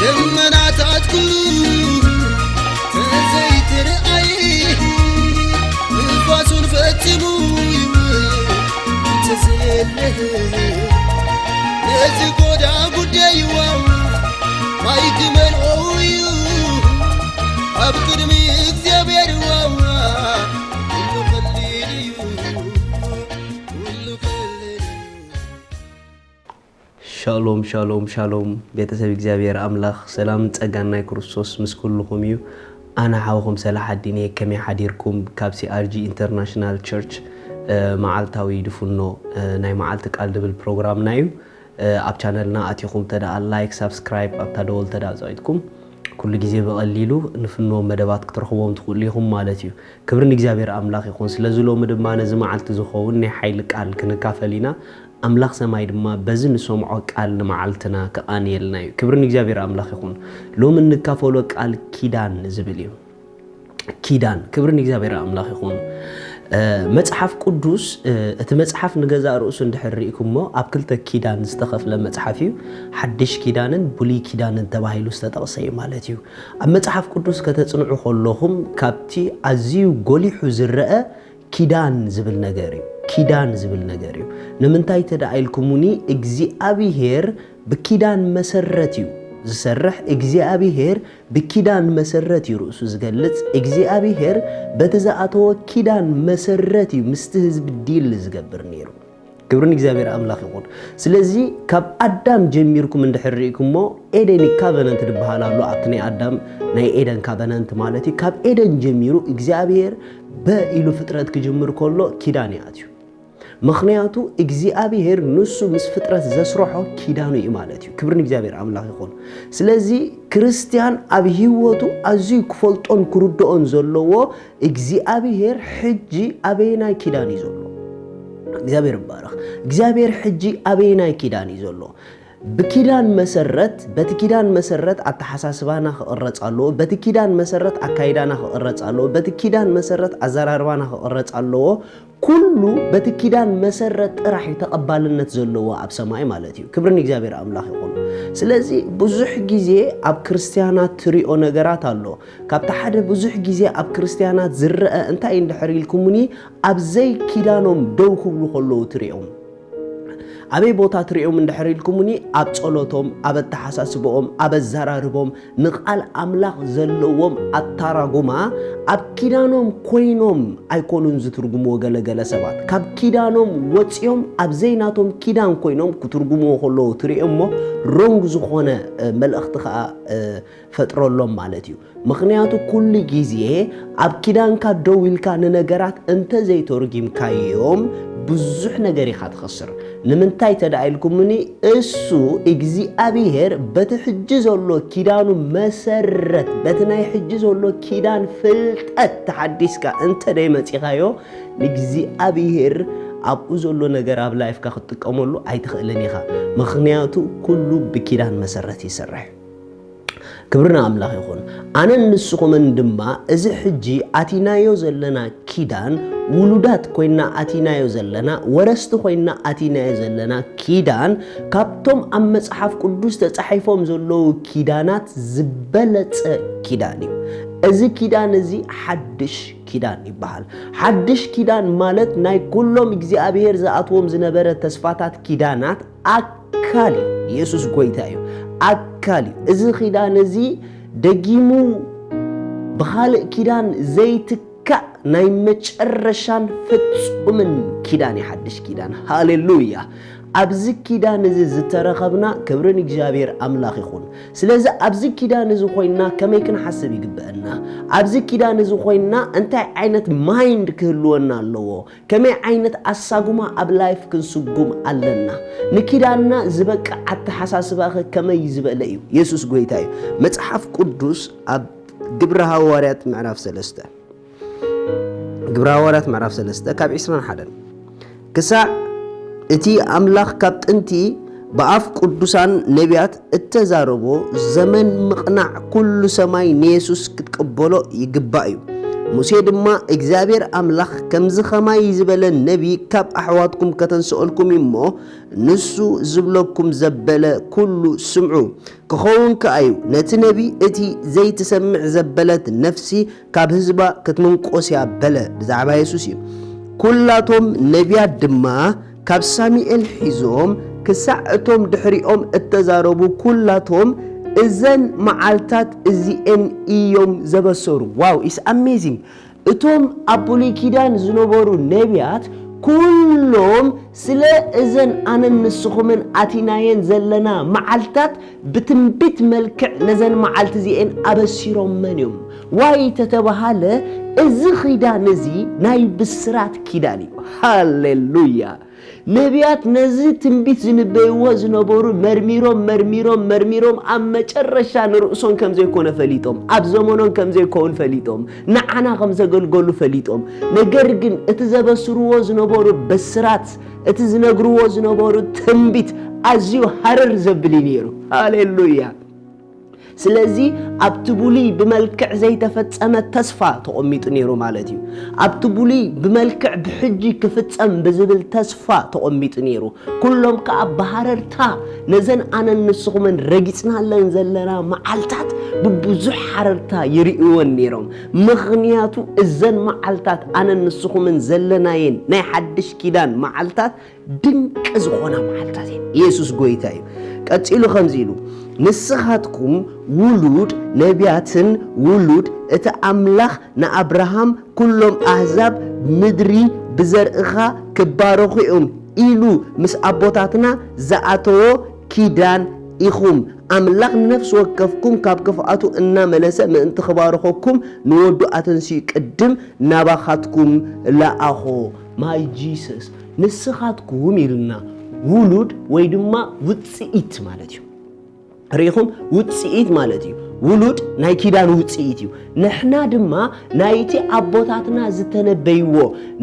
ደመናታት ኩሉ ተዘይትርኣይ፣ ንፋሱን ፈጺሙ ይውል ተዘየለ። ነዚ ጎዳ ጉዳይዋ ማይ ክመልኦ እዩ ኣብ ቅድሚ እግዚኣብሔር ዋዋ። ኩሉ ቀሊል እዩ፣ ኩሉ ቀሊል እዩ። ሻሎም ሻሎም ሻሎም፣ ቤተሰብ እግዚኣብሔር ኣምላኽ ሰላምን ጸጋን ናይ ክርስቶስ ምስ ኩልኹም እዩ። ኣነ ሓውኹም ሰላሓ ዲን እየ። ከመይ ሓዲርኩም? ካብ ሲኣርጂ ኢንተርናሽናል ቸርች መዓልታዊ ድፍኖ ናይ መዓልቲ ቃል ድብል ፕሮግራምና እዩ። ኣብ ቻነልና ኣቲኹም ተደኣ ላይክ፣ ሳብስክራይብ ኣብታ ደወል ተደኣ ጸቂጥኩም ኩሉ ግዜ ብቐሊሉ ንፍኖ መደባት ክትረኽቦም ትኽእሉ ኢኹም ማለት እዩ። ክብሪ ንእግዚኣብሔር ኣምላኽ ይኹን። ስለዚ ሎሚ ድማ ነዚ መዓልቲ ዝኸውን ናይ ሓይሊ ቃል ክንካፈል ኢና። ኣምላኽ ሰማይ ድማ በዚ ንሰምዖ ቃል ንመዓልትና ክቓንየልና እዩ። ክብሪ ንእግዚኣብሔር ኣምላኽ ይኹን። ሎሚ እንካፈሎ ቃል ኪዳን ዝብል እዩ። ኪዳን፣ ክብሪ ንእግዚኣብሔር ኣምላኽ ይኹን። መጽሓፍ ቅዱስ፣ እቲ መጽሓፍ ንገዛእ ርእሱ እንድሕር ርኢኩሞ ኣብ ክልተ ኪዳን ዝተኸፍለ መጽሓፍ እዩ። ሓድሽ ኪዳንን ብሉይ ኪዳንን ተባሂሉ ዝተጠቕሰ እዩ ማለት እዩ። ኣብ መጽሓፍ ቅዱስ ከተጽንዑ ከለኹም ካብቲ ኣዝዩ ጎሊሑ ዝረአ ኪዳን ዝብል ነገር እዩ። ኪዳን ዝብል ነገር እዩ። ንምንታይ ተደኣ ኢልኩሙኒ እግዚኣብሔር ብኪዳን መሰረት እዩ ዝሰርሕ። እግዚኣብሔር ብኪዳን መሰረት እዩ ርእሱ ዝገልጽ። እግዚኣብሔር በቲ ዝኣተወ ኪዳን መሰረት እዩ ምስቲ ህዝቢ ዲል ዝገብር ነይሩ። ክብሪ ንእግዚኣብሔር ኣምላኽ ይኹን። ስለዚ ካብ ኣዳም ጀሚርኩም እንድሕር ርኢኩሞ፣ ኤደን ካቨነንት ዝበሃል ኣሎ። ኣብቲ ናይ ኣዳም ናይ ኤደን ካቨነንት ማለት እዩ። ካብ ኤደን ጀሚሩ እግዚኣብሔር በ ኢሉ ፍጥረት ክጅምር ከሎ ኪዳን ይኣትዩ። ምኽንያቱ እግዚኣብሔር ንሱ ምስ ፍጥረት ዘስረሖ ኪዳኑ እዩ ማለት እዩ። ክብሪ ንእግዚኣብሔር ኣምላኽ ይኹን። ስለዚ ክርስትያን ኣብ ህይወቱ ኣዝዩ ክፈልጦን ክርድኦን ዘለዎ እግዚኣብሔር ሕጂ ኣበየናይ ኪዳን እዩ ዘሎ? እግዚኣብሔር ይባረኽ። እግዚኣብሔር ሕጂ ኣበየናይ ኪዳን እዩ ዘሎ? ብኪዳን መሰረት፣ በቲ ኪዳን መሰረት ኣተሓሳስባና ክቕረጽ ኣለዎ። በቲ ኪዳን መሰረት ኣካይዳና ክቕረጽ ኣለዎ። በቲ ኪዳን መሰረት ኣዘራርባና ክቕረጽ ኣለዎ። ኩሉ በቲ ኪዳን መሰረት ጥራሕ እዩ ተቐባልነት ዘለዎ ኣብ ሰማይ ማለት እዩ። ክብሪ ንእግዚኣብሔር ኣምላኽ ይኹን። ስለዚ ብዙሕ ግዜ ኣብ ክርስትያናት ትሪኦ ነገራት ኣሎ። ካብቲ ሓደ ብዙሕ ግዜ ኣብ ክርስትያናት ዝረአ እንታይ እንድሕር ኢልኩምኒ፣ ኣብ ዘይኪዳኖም ደው ክብሉ ከለዉ ትሪኦም። ኣበይ ቦታ ትሪኦም እንድሕር ኢልኩምኒ፣ ኣብ ጸሎቶም፣ ኣብ ኣተሓሳስብኦም፣ ኣብ ኣዘራርቦም፣ ንቓል ኣምላኽ ዘለዎም ኣታራጉማ ኣብ ኪዳኖም ኮይኖም ኣይኮኑን ዝትርጉምዎ። ገለገለ ሰባት ካብ ኪዳኖም ወጺኦም ኣብ ዘይናቶም ኪዳን ኮይኖም ክትርጉምዎ ከለዉ ትሪኦ እሞ ሮንግ ዝኾነ፣ እ፣ መልእኽቲ ከኣ፣ እ፣ ፈጥረሎም ማለት እዩ። ምኽንያቱ ኩሉ ግዜ ኣብ ኪዳንካ ደው ኢልካ ንነገራት እንተ ዘይተርጊምካዮም ብዙሕ ነገር ኢኻ ትኸስር። ንምንታይ ተደኣ ኢልኩምኒ፣ እሱ እግዚኣብሔር በቲ ሕጂ ዘሎ ኪዳኑ መሰረት፣ በቲ ናይ ሕጂ ዘሎ ኪዳን ፍልጠት ተሓዲስካ እንተ ደይመጺኻዮ፣ ንእግዚኣብሔር ኣብኡ ዘሎ ነገር ኣብ ላይፍካ ክትጥቀመሉ ኣይትኽእልን ኢኻ። ምኽንያቱ ኩሉ ብኪዳን መሰረት ይሰርሕ። ክብሪ ንኣምላኽ ይኹን። ኣነን ንስኹምን ድማ እዚ ሕጂ ኣቲናዮ ዘለና ኪዳን፣ ውሉዳት ኮይና ኣቲናዮ ዘለና፣ ወረስቲ ኮይና ኣቲናዮ ዘለና ኪዳን፣ ካብቶም ኣብ መጽሓፍ ቅዱስ ተጻሒፎም ዘለዉ ኪዳናት ዝበለጸ ኪዳን እዩ። እዚ ኪዳን እዚ ሓድሽ ኪዳን ይበሃል። ሓድሽ ኪዳን ማለት ናይ ኩሎም እግዚኣብሔር ዝኣትዎም ዝነበረ ተስፋታት ኪዳናት ኣካል እዩ። ኢየሱስ ጎይታ እዩ። ኣካል እዩ። እዚ ኪዳን እዚ ደጊሙ ብኻልእ ኪዳን ዘይትካእ ናይ መጨረሻን ፍጹምን ኪዳን እዩ ሓድሽ ኪዳን። ሃሌሉያ! ኣብዚ ኪዳን እዚ ዝተረኸብና ክብሪ ንእግዚኣብሔር ኣምላኽ ይኹን። ስለዚ ኣብዚ ኪዳን እዚ ኮይንና ከመይ ክንሓስብ ይግበአና? ኣብዚ ኪዳን እዚ ኮይንና እንታይ ዓይነት ማይንድ ክህልወና ኣለዎ? ከመይ ዓይነት ኣሳጉማ ኣብ ላይፍ ክንስጉም ኣለና? ንኪዳንና ዝበቅዕ ኣተሓሳስባኸ ከመይ ዝበለ እዩ? የሱስ ጎይታ እዩ። መጽሓፍ ቅዱስ ኣብ ግብሪ ሃዋርያት ምዕራፍ ሰለስተ፣ ግብሪ ሃዋርያት ምዕራፍ ሰለስተ ካብ ዕስራን ሓደን ክሳዕ እቲ ኣምላኽ ካብ ጥንቲ ብኣፍ ቅዱሳን ነቢያት እተዛረቦ ዘመን ምቕናዕ ኩሉ ሰማይ ንየሱስ ክትቅበሎ ይግባእ እዩ። ሙሴ ድማ እግዚኣብሔር ኣምላኽ ከምዚ ኸማይ ዝበለ ነቢ ካብ ኣሕዋትኩም ከተንስኦልኩም እዩ እሞ ንሱ ዝብለኩም ዘበለ ኩሉ ስምዑ። ክኸውን ከኣ እዩ ነቲ ነቢ እቲ ዘይትሰምዕ ዘበለት ነፍሲ ካብ ህዝባ ክትምንቆስ እያ በለ። ብዛዕባ የሱስ እዩ። ኩላቶም ነቢያት ድማ ካብ ሳሙኤል ሒዞም ክሳዕ እቶም ድሕሪኦም እተዛረቡ ኩላቶም እዘን መዓልታት እዚኤን እዮም ዘበሰሩ። Wow, it's amazing። እቶም ኣብ ብሉይ ኪዳን ዝነበሩ ነቢያት ኩሎም ስለ እዘን ኣነን ንስኹምን ኣቲናየን ዘለና መዓልታት ብትንቢት መልክዕ ነዘን መዓልቲ እዚኤን ኣበሲሮመን እዮም። ዋይ ተተባሃለ፣ እዚ ኪዳን እዚ ናይ ብስራት ኪዳን እዩ። ሃሌሉያ! ነቢያት ነዚ ትንቢት ዝንበይዎ ዝነበሩ መርሚሮም መርሚሮም መርሚሮም ኣብ መጨረሻ ንርእሶም ከም ዘይኮነ ፈሊጦም፣ ኣብ ዘመኖም ከም ዘይከውን ፈሊጦም፣ ንዓና ከም ዘገልገሉ ፈሊጦም። ነገር ግን እቲ ዘበስርዎ ዝነበሩ ብስራት፣ እቲ ዝነግርዎ ዝነበሩ ትንቢት ኣዝዩ ሃረር ዘብል እዩ ነይሩ። ሃሌሉያ! ስለዚ ኣብቲ ብሉይ ብመልክዕ ዘይተፈጸመ ተስፋ ተቐሚጡ ነይሩ ማለት እዩ። ኣብቲ ብሉይ ብመልክዕ ብሕጂ ክፍጸም ብዝብል ተስፋ ተቐሚጡ ነይሩ። ኩሎም ከኣ ብሃረርታ ነዘን ኣነን ንስኹምን ረጊጽናለን ዘለና መዓልታት ብብዙሕ ሃረርታ ይርእይወን ነይሮም። ምኽንያቱ እዘን መዓልታት ኣነን ንስኹምን ዘለናየን ናይ ሓድሽ ኪዳን መዓልታት ድንቂ ዝኾና መዓልታት እየን። ኢየሱስ ጎይታ እዩ። ቀጺሉ ከምዚ ኢሉ፣ ንስኻትኩም ውሉድ ነቢያትን ውሉድ እቲ ኣምላኽ ንኣብርሃም ኩሎም ኣህዛብ ምድሪ ብዘርእኻ ክባረኹ እዮም ኢሉ ምስ ኣቦታትና ዝኣተዎ ኪዳን ኢኹም። ኣምላኽ ንነፍሲ ወከፍኩም ካብ ክፍኣቱ እናመለሰ ምእንቲ ክባርኸኩም ንወዱ ኣተንስዩ ቅድም ናባኻትኩም ለኣኾ። My Jesus፣ ንስኻትኩም ኢልና ውሉድ ወይ ድማ ውፅኢት ማለት እዩ። ርኢኹም፣ ውፅኢት ማለት እዩ። ውሉድ ናይ ኪዳን ውፅኢት እዩ። ንሕና ድማ ናይቲ ኣቦታትና ዝተነበይዎ፣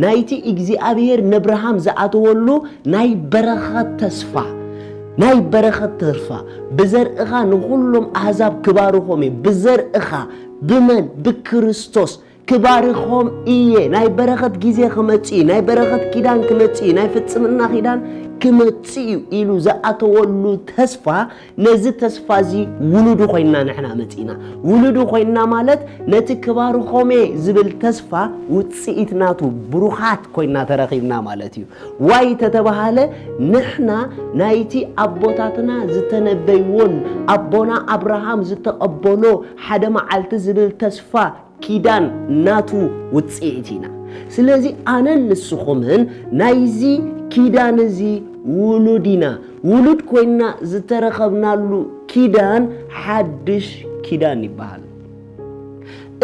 ናይቲ እግዚኣብሔር ነብርሃም ዝኣተወሉ ናይ በረኸት ተስፋ፣ ናይ በረኸት ተስፋ፣ ብዘርእኻ ንኹሎም ኣህዛብ ክባርኾም እዩ። ብዘርእኻ፣ ብመን? ብክርስቶስ ክባርኾም እየ። ናይ በረኸት ግዜ ክመጽእ እዩ። ናይ በረኸት ኪዳን ክመጽእ እዩ። ናይ ፍጽምና ኪዳን ክመጽእ እዩ ኢሉ ዝኣተወሉ ተስፋ፣ ነዚ ተስፋ እዚ ውሉዱ ኮይና ንሕና መጺእና። ውሉዱ ኮይና ማለት ነቲ ክባርኾም እየ ዝብል ተስፋ ውጽኢት ናቱ ብሩኻት ኮይና ተረኺብና ማለት እዩ። ዋይ ተተባሃለ፣ ንሕና ናይቲ ኣቦታትና ዝተነበይዎን ኣቦና ኣብርሃም ዝተቐበሎ ሓደ መዓልቲ ዝብል ተስፋ ኪዳን ናቱ ውጽኢት ኢና። ስለዚ ኣነን ንስኹምን ናይዚ ኪዳን እዚ ውሉድ ኢና። ውሉድ ኮይና ዝተረኸብናሉ ኪዳን ሓድሽ ኪዳን ይበሃል።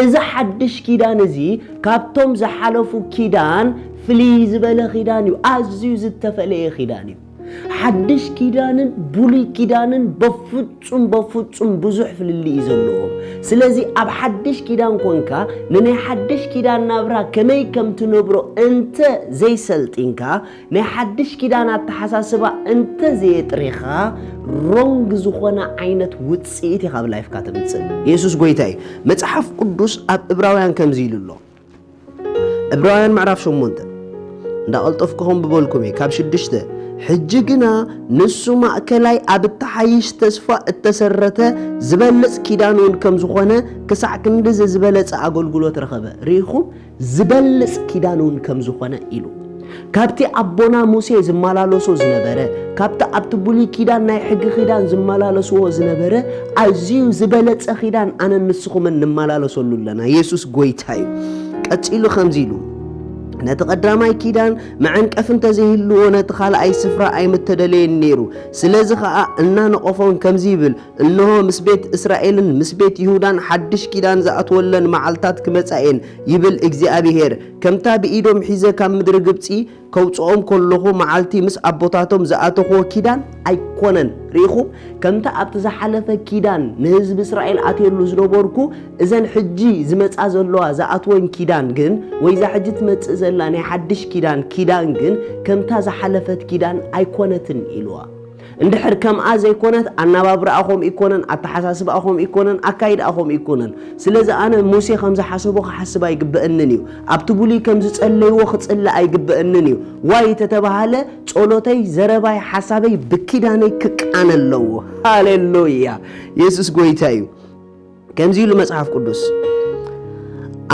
እዚ ሓድሽ ኪዳን እዚ ካብቶም ዝሓለፉ ኪዳን ፍልይ ዝበለ ኪዳን እዩ። ኣዝዩ ዝተፈለየ ኪዳን እዩ። ሓድሽ ኪዳንን ብሉይ ኪዳንን በፍጹም በፍጹም ብዙሕ ፍልልይ እዩ ዘለዎም። ስለዚ ኣብ ሓድሽ ኪዳን ኮንካ ንናይ ሓድሽ ኪዳን ናብራ ከመይ ከም ትነብሮ እንተ ዘይሰልጢንካ፣ ናይ ሓድሽ ኪዳን ኣተሓሳስባ እንተ ዘየጥሪኻ፣ ሮንግ ዝኾነ ዓይነት ውጽኢት ኢኻ ኣብ ላይፍካ ተምጽእ። የሱስ ጎይታ እዩ። መጽሓፍ ቅዱስ ኣብ ዕብራውያን ከምዚ ኢሉ ኣሎ። ዕብራውያን ምዕራፍ ሸሞንተ፣ እንዳቐልጠፍኩ ከንብበልኩም እየ፣ ካብ ሽዱሽተ፣ ሕጂ ግና ንሱ ማእከላይ ኣብ እተሓይሽ ተስፋ እተሰረተ ዝበልጽ ኪዳን እውን ከም ዝኾነ፣ ክሳዕ ክንድዚ ዝበለጸ ኣገልግሎት ረኸበ። ርኢኹም? ዝበልጽ ኪዳን እውን ከም ዝኾነ ኢሉ። ካብቲ ኣቦና ሙሴ ዝመላለሶ ዝነበረ፣ ካብቲ ኣብቲ ብሉይ ኪዳን ናይ ሕጊ ኪዳን ዝመላለስዎ ዝነበረ፣ ኣዝዩ ዝበለጸ ኪዳን ኣነን ንስኹምን ንመላለሰሉ ኣለና። የሱስ ጎይታ እዩ። ቀጺሉ ከምዚ ኢሉ፣ ነቲ ቀዳማይ ኪዳን መዐንቀፊ እንተዘይህልዎ፣ ነቲ ካልኣይ ስፍራ ኣይምተደለየን ነይሩ። ስለዚ ኸኣ እናነቐፎን ከምዚ ይብል፣ እንሆ፣ ምስ ቤት እስራኤልን ምስ ቤት ይሁዳን ሓድሽ ኪዳን ዝኣትወለን መዓልታት ክመጻ እየን፣ ይብል እግዚኣብሄር። ከምታ ብኢዶም ሒዘ ካብ ምድሪ ግብጺ ከውጽኦም ከለኹ መዓልቲ ምስ ኣቦታቶም ዝኣተኽዎ ኪዳን ኣይኮነን። ርኢኹም? ከምታ ኣብቲ ዝሓለፈ ኪዳን ንህዝቢ እስራኤል ኣትየሉ ዝነበርኩ፣ እዘን ሕጂ ዝመጻ ዘለዋ ዝኣትወን ኪዳን ግን፣ ወይ እዛ ሕጂ ትመጽእ ዘላ ናይ ሓድሽ ኪዳን ኪዳን ግን፣ ከምታ ዝሓለፈት ኪዳን ኣይኮነትን ኢልዋ። እንድሕር ከምኣ ዘይኮነት፣ ኣናባብራኣ ከምኡ ይኮነን፣ ኣተሓሳስባኣ ከምኡ ይኮነን፣ ኣካይዳኣ ከምኡ ይኮነን። ስለዚ ኣነ ሙሴ ከም ዝሓሰቦ ክሓስብ ኣይግበእንን እዩ። ኣብቲ ብሉይ ከም ዝጸለይዎ ክጽለ ኣይግበእንን እዩ። ዋይ ተተባሃለ፣ ጸሎተይ፣ ዘረባይ፣ ሓሳበይ ብኪዳነይ ክቃነ ኣለዎ። ሃሌሉያ! የሱስ ጎይታ እዩ። ከምዚ ኢሉ መጽሓፍ ቅዱስ፣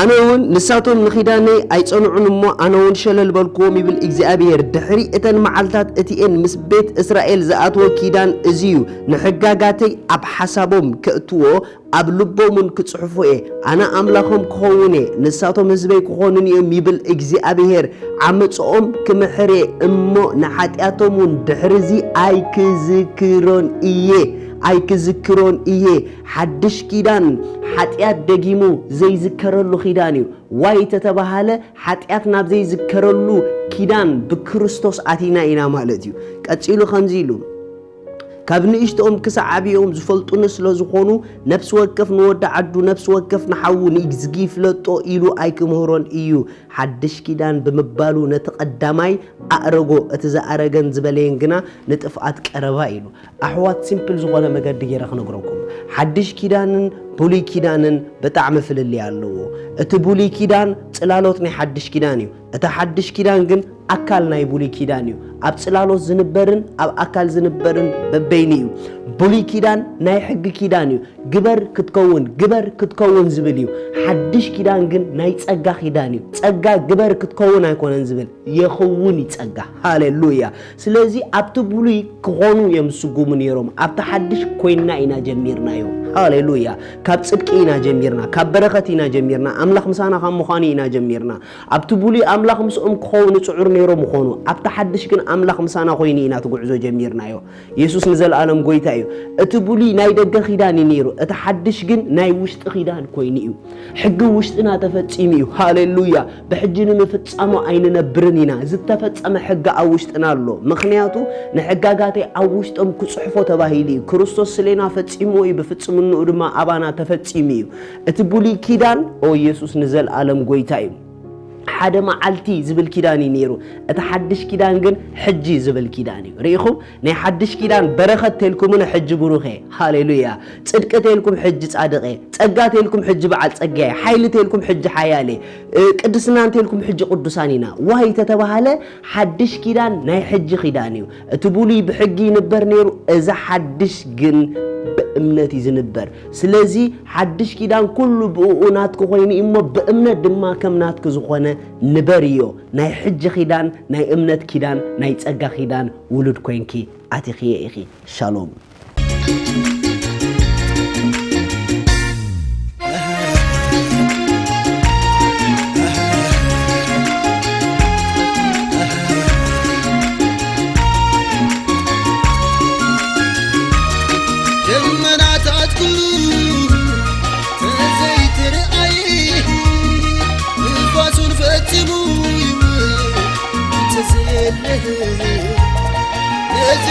ኣነ እውን ንሳቶም ንኺዳነይ ኣይጸንዑን እሞ፣ ኣነ እውን ሸለል በልክዎም ይብል እግዚኣብሔር። ድሕሪ እተን መዓልታት እቲኤን ምስ ቤት እስራኤል ዝኣትዎ ኪዳን እዚ እዩ። ንሕጋጋተይ ኣብ ሓሳቦም ከእትዎ ኣብ ልቦም እውን ክጽሕፎ እየ። ኣነ ኣምላኾም ክኸውን እየ፣ ንሳቶም ህዝበይ ክኾኑን እዮም ይብል እግዚኣብሔር። ዓመጽኦም ክምሕር እየ እሞ ንሓጢኣቶም እውን ድሕርዚ ኣይክዝክሮን እየ፣ ኣይክዝክሮን እየ። ሓድሽ ኪዳን ሓጢኣት ደጊሙ ዘይዝከረሉ ኪዳን እዩ። ዋይ ተተባሃለ ሓጢኣት ናብ ዘይዝከረሉ ኪዳን ብክርስቶስ ኣቲና ኢና ማለት እዩ። ቀጺሉ ከምዚ ኢሉ፣ ካብ ንእሽቶኦም ክሳዕ ዓብዮም ዝፈልጡኒ ስለ ዝኾኑ፣ ነፍሲ ወከፍ ንወዲ ዓዱ፣ ነፍሲ ወከፍ ንሓዉ ንእዝጊ ይፍለጦ ኢሉ ኣይክምህሮን እዩ። ሓድሽ ኪዳን ብምባሉ ነቲ ቀዳማይ ኣእረጎ፣ እቲ ዝኣረገን ዝበለየን ግና ንጥፍኣት ቀረባ ኢሉ። ኣሕዋት፣ ሲምፕል ዝኾነ መገዲ ገይረ ክነግረኩም። ሓድሽ ኪዳንን ብሉይ ኪዳንን ብጣዕሚ ፍልልይ ኣለዎ። እቲ ብሉይ ኪዳን ጽላሎት ናይ ሓድሽ ኪዳን እዩ። እቲ ሓድሽ ኪዳን ግን ኣካል ናይ ብሉይ ኪዳን እዩ። ኣብ ጽላሎት ዝንበርን ኣብ ኣካል ዝንበርን በበይኑ እዩ። ብሉይ ኪዳን ናይ ሕጊ ኪዳን እዩ። ግበር ክትከውን፣ ግበር ክትከውን ዝብል እዩ። ሓድሽ ኪዳን ግን ናይ ጸጋ ኪዳን እዩ። ጸጋ ግበር ክትከውን ኣይኮነን ዝብል፣ የኸውን እዩ ጸጋ። ሃሌሉያ። ስለዚ ኣብቲ ብሉይ ክኾኑ እዮም ዝስጉሙ ነይሮም። ኣብቲ ሓድሽ ኮይንና ኢና ጀሚርናዮ። ሃሌሉያ። ካብ ጽድቂ ኢና ጀሚርና፣ ካብ በረኸት ኢና ጀሚርና፣ ኣምላኽ ምሳና ካብ ምዃኑ ኢና ጀሚርና። ኣብቲ ብሉይ ኣምላኽ ምስኦም ክኸውን ጽዑር ነይሮም ምኾኑ፣ ኣብቲ ሓድሽ ግን ኣምላኽ ምሳና ኮይኑ ኢና እቲ ጉዕዞ ጀሚርናዮ። የሱስ ንዘለኣለም ጎይታ እዩ። እቲ ብሉይ ናይ ደገ ኪዳን እዩ ነይሩ፣ እቲ ሓድሽ ግን ናይ ውሽጢ ኪዳን ኮይኑ እዩ። ሕጊ ውሽጥና ተፈጺሙ እዩ። ሃሌሉያ። ብሕጂ ንምፍጻሙ ኣይንነብርን ኢና። ዝተፈጸመ ሕጊ ኣብ ውሽጥና ኣሎ። ምኽንያቱ ንሕጋጋተይ ኣብ ውሽጦም ክጽሕፎ ተባሂሉ እዩ። ክርስቶስ ስሌና ፈጺምዎ እዩ፣ ብፍጽምንኡ ድማ ኣባና ተፈጺሙ እዩ። እቲ ብሉይ ኪዳን፣ ኦ፣ የሱስ ንዘለኣለም ጎይታ እዩ። ሓደ መዓልቲ ዝብል ኪዳን እዩ ነይሩ። እቲ ሓድሽ ኪዳን ግን ሕጂ ዝብል ኪዳን እዩ። ርኢኹም? ናይ ሓድሽ ኪዳን በረኸት ተልኩምኒ ሕጂ ብሩኸ። ሃሌሉያ። ጽድቂ ተልኩም ሕጂ ጻድቐ። ጸጋ ተልኩም ሕጂ በዓል ጸጋየ። ሓይሊ ተልኩም ሕጂ ሓያለ። እ፣ ቅድስና እንተልኩም ሕጂ ቅዱሳን ኢና። ዋይ ተተባሃለ፣ ሓድሽ ኪዳን ናይ ሕጂ ኪዳን እዩ። እቲ ብሉይ ብሕጊ ይንበር ነይሩ፣ እዚ ሓድሽ ግን ብእምነት እዩ ዝንበር። ስለዚ ሓድሽ ኪዳን ኩሉ ብእኡ ናትኪ ኮይኑ እዩ እሞ፣ ብእምነት ድማ ከም ናትኪ ዝኾነ ንበርዮ። ናይ ሕጂ ኪዳን፣ ናይ እምነት ኪዳን፣ ናይ ጸጋ ኪዳን ውሉድ ኮይንኪ ኣቲኽዮ ኢኺ። ሻሎም። ደመናታት ኩሉ ተዘይትርኣይ፣ ንፋሱን ፈጺሙ ይውል ተዘየለ። ነዚ